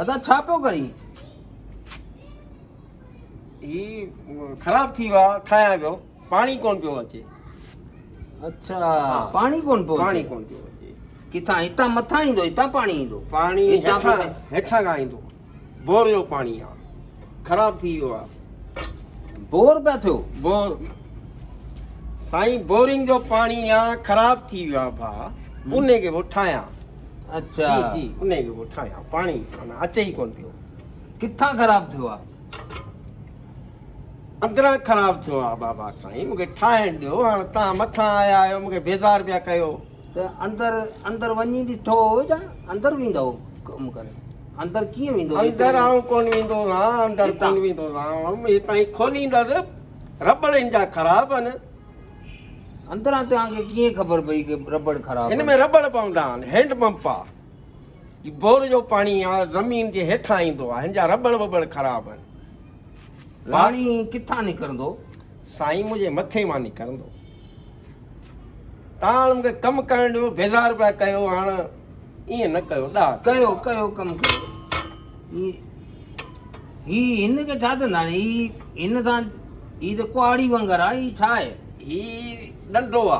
ادا ڇا پيو ڪرين؟ هي خراب ٿي ويو آ ٺاهيان پيو پاڻي ڪون پيو اچي. اڇا پاڻي ڪون پيو پاڻي ڪون پيو اچي. ڪٿان هتان مٿان ايندو هتان پاڻي ايندو؟ پاڻي هيٺان هيٺان کان ايندو بور جو پاڻي آ خراب ٿي ويو آ. بور پيا ٿيو؟ بور سائين بورنگ جو پاڻي آ خراب ٿي ويو آ ڀا انهي کي پيو ٺاهيان. اڇا جي جي انهي کي پيو ٺاهيان پاڻي معنيٰ اچي ئي ڪون پيو. ڪٿان خراب ٿيو آ؟ اندران خراب ٿيو آ بابا سائين مونکي ٺاهڻ ڏيو هاڻ تان مٿان آيا آهيو مونکي بيزار پيا ڪيو. ته اندر اندر وڃي ڏٺو هو يا اندر ويندا هو ڪم ڪري اندر ڪيئن ويندو اندر آئون ڪون ويندو هان اندر ڪون ويندو هان هتان ئي کوليندس رٻڙ هن جا خراب آهن. اندران توهان کي ڪيئن خبر پئي ڪي رٻڙ خراب هن ۾ رٻڙ پوندا آهن هينڊ پمپ آ هي بور جو پاڻي آ زمين جي هيٺان ايندو آ هن جا رٻڙ وٻڙ خراب آهن. پاڻي ڪٿان نڪرندو؟ سائين منهنجي مٿي مان نڪرندو. تان مونکي ڪم ڪرڻ ڏيو بيزار پيا ڪيو هاڻ ائين نه ڪيو ڏاها ڪيو ڪيو ڪم ڪيو هي هن کي ڇا چوندا آهن هي هن سان هي ته ڪهاڙي وانگر آهي هي ڇا آهي؟ هي ڏنڊو آ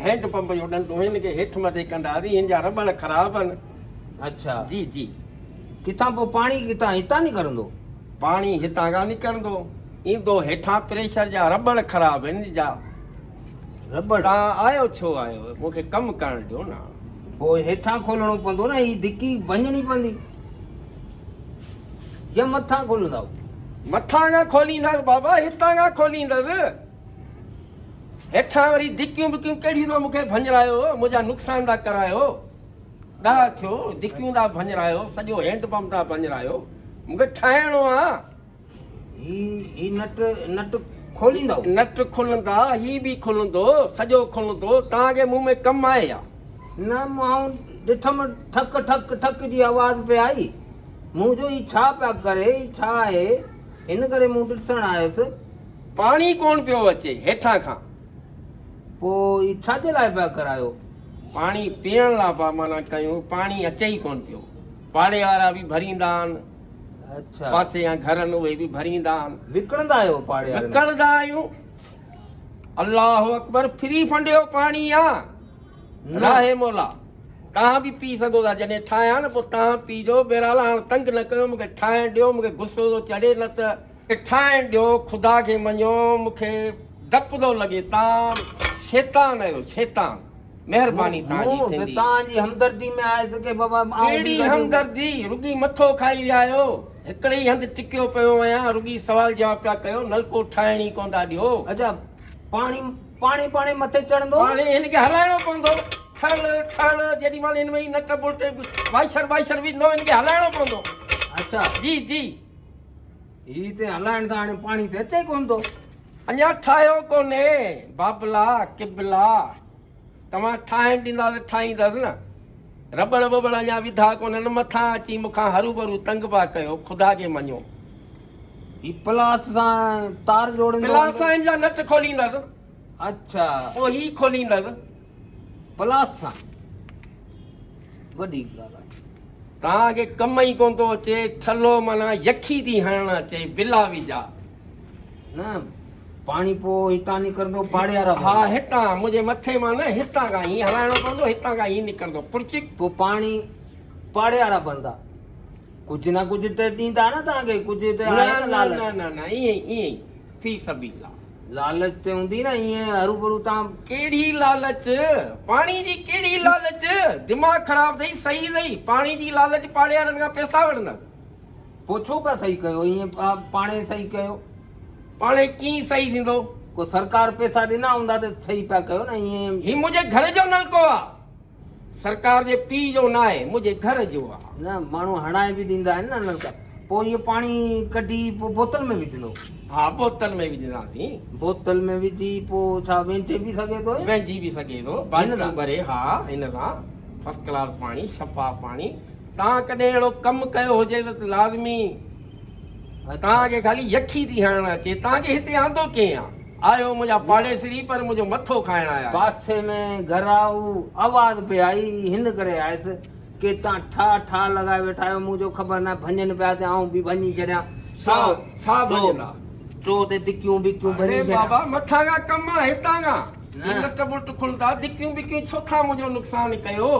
هينڊ پمپ جو ڏنڊو هن کي هيٺ مٿي ڪنداسين هن جا رٻڙ خراب آهن. اڇا جي جي. ڪٿان پوء پاڻي ڪٿان هتان نڪرندو؟ پاڻي هتان کان نڪرندو ايندو هيٺان پريشر جا رٻڙ خراب آهن جا. رٻڙ؟ تان آيو ڇو آهيو مون کي ڪم ڪرڻ ڏيو نه. پوء هيٺان کولڻو پوندو نه هي ڌڪي ڀڃڻي پوندي يا مٿان کولندؤ؟ مٿان کان کوليندس بابا هتان کان کوليندس هيٺان وري ڌڪيون بڪيون ڪهڙيون ٿا مون کي ڀڃرايو منهنجا نقصان ٿا ڪرايو ڏاها ٿيو ڌڪيون ٿا ڀڃرايو سڄو هينڊ پمپ ٿا ڀڃرايو مون کي ٺاهڻو آ. هي هي نٽ نٽ کوليندؤ؟ نٽ کلندا، هي به کلندو، سڄو کلندو، توهان کي مون ۾ ڪم آهي يا؟ نه، آئون ڏٺم ٺڪ ٺڪ ٺڪ جي آواز پئي آئي، مون چيو هي ڇا پيا ڪري، هي ڇا آهي، ان ڪري مون ڏسڻ آيس. پاڻي ڪونه پيو اچي هيٺان کان. پوء هي ڇا جي لاء پيا ڪرايو؟ پاڻي پيئڻ لاء پيا معنيٰ ڪيون، پاڻي اچي ئي ڪونه پيو. پاڙي وارا به ڀريندا آهن. اڇا. پاسي يا گهرن اهي به ڀريندا آهن. وڪڻندا آهيو پاڙي وارن کي؟ وڪڻندا آهيون. الله اڪبر فري فنڊ جو پاڻي آ. راهي مولا توهان به پي سگهو ٿا جڏهن ٺاهيان نه پوء توهان پيجو بهرحال هاڻ تنگ نه ڪيو مونکي ٺاهڻ ڏيو مونکي غصو ٿو چڙهي نه ته ٺاهڻ ڏيو خدا کي مڃو مونکي ڊپ ٿو لڳي توهان شيطان آهيو شيطان. مهرباني تان جي مون ته ٿيندي. تان جي همدردي ۾ آيس ڪي بابا آئون به ڪهڙي گڏ. همدردي، رڳي مٿو کائي ويا آهيو. هڪڙي ئي هنڌ ٽڪيو پيو آهيان، رڳي سوال جواب پيا ڪيو، نلڪو ٺاهڻ ئي ڪونه ٿا ڏيو. اڇا پاڻي پاڻي پاڻي مٿي چڙهندو؟ پاڻي هن کي هلائڻو پوندو، ٺڙ ٺڙ جيڏي مهل هن ۾ هي نٽ بولٽ وائشر بائشر وجهندو هن کي هلائڻو پوندو. اڇا. جي جي. هي ته هلائڻ سان هاڻي پاڻي ته اچي ئي ڪونه ٿو. اڃا ٺاهيو ڪونهي بابلا قبلا. توهان ٺاهڻ ڏيندا ته ٺاهيندس نه. رٻڙ ٻٻڙ اڃا وڌا ڪونهن، مٿان اچي مون کان هروڀرو تنگ پيا ڪيو، خدا کي مڃو. هي پلاس سان تار جوڙيندو پلاس سان هن جا نٽ کوليندس. اڇا. پوء هي کوليندس. پلاس سان. وڏي ڳالهه آهي. توهان کي ڪم ئي ڪونه ٿو اچي، ٺلهو معنيٰ يکي ٿي هڻڻ اچي، بلا وجا. نه پاڻي پوء هتان نڪرندو پاڙي وارا ها هتان منهنجي مٿي مان نه هتان کان هي هلائڻو پوندو هتان کان هي نڪرندو پرچڪ. پوء پاڻي پاڙي وارا ڀرندا ڪجهه نه ڪجهه ته ڏيندا نه توهان کي ڪجهه ته آهي نه لالچ. نه نه نه ائين ئي ائين ئي في سبيل الله. لالچ ته هوندي نه ائين هروڀرو توهان. ڪهڙي لالچ پاڻي جي ڪهڙي لالچ دماغ خراب اٿئي صحيح صحيح پاڻي جي لالچ پاڙي وارن کان پئسا وٺندس. پوء ڇو پيا صحيح ڪيو ائين پاڻهي صحيح ڪيو. پاڻهي ڪيئن صحيح ٿيندو. ڪو سرڪار پئسا ڏنا هوندا ته صحيح پيا ڪيو نه ائين. هي منهنجي گهر جو نلڪو آ سرڪار جي پيء جو ناهي منهنجي گهر جو آ. نه ماڻهو هڻائي به ڏيندا آهن نه نلڪا پوء اهو پاڻي ڪڍي پوء بوتل ۾ وجهندو. ها بوتل ۾ وجهنداسين. بوتل ۾ وجهي پوء ڇا وينجهي به سگهي ٿو. وينجهي به سگهي ٿو بالٽيون ڀري ها هن سان فرسٽ ڪلاس پاڻي شفاف پاڻي. توهان ڪڏهن اهڙو ڪم ڪيو هجي ته لازمي توهان کي خالي يکي ٿي هڻڻ اچي. توهان کي هتي آندو ڪنهن آ؟ آيو منهنجا پاڙيسري پر منهنجو مٿو کائڻ آيا آهيو. پاسي ۾ گهر آ هو آواز پئي آئي هن ڪري آيس. ڪي تان ٺا ٺا لڳائي ويٺا آهيو، مون جو خبر ناهي ڀڃن پيا ته آئون به ڀڃي ڇڏيان. ڇا ڇا ڀڃندا؟ چو تي دڪيون بڪيون ڀڃي اري ڇڏيان. بابا مٿان کان ڪم آ هتان کان. نه. هي نٽ بولٽ کلندا دڪيون بڪيون ڇو ٿا منهنجو نقصان ڪيو؟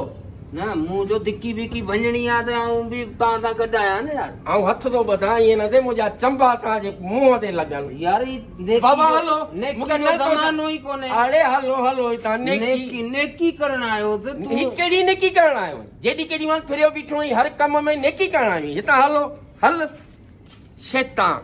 نه مون جو دڪي بڪي ڀڃڻي آ ته آئون به توهان سان گڏ آهيان نه يار. آئون هٿ ٿو ٻڌان ائين نه ٿئي منهنجا چنبا توهان جي منهن تي لڳن. يار هي نيڪي بابا جو هلو نيڪي مونکي جو نلڪو زمانو ئي ڪونهي. اڙي هلو هلو هتان نيڪي نيڪي نيڪي ڪرڻ آيو هوس تون. هي ڪهڙي نيڪي ڪرڻ آيو آهين؟ جيڏي ڪيڏي مهل ڦريو بيٺو آهين هر ڪم ۾ نيڪي ڪرڻ آيو آهين هتان هلو هل شيطان.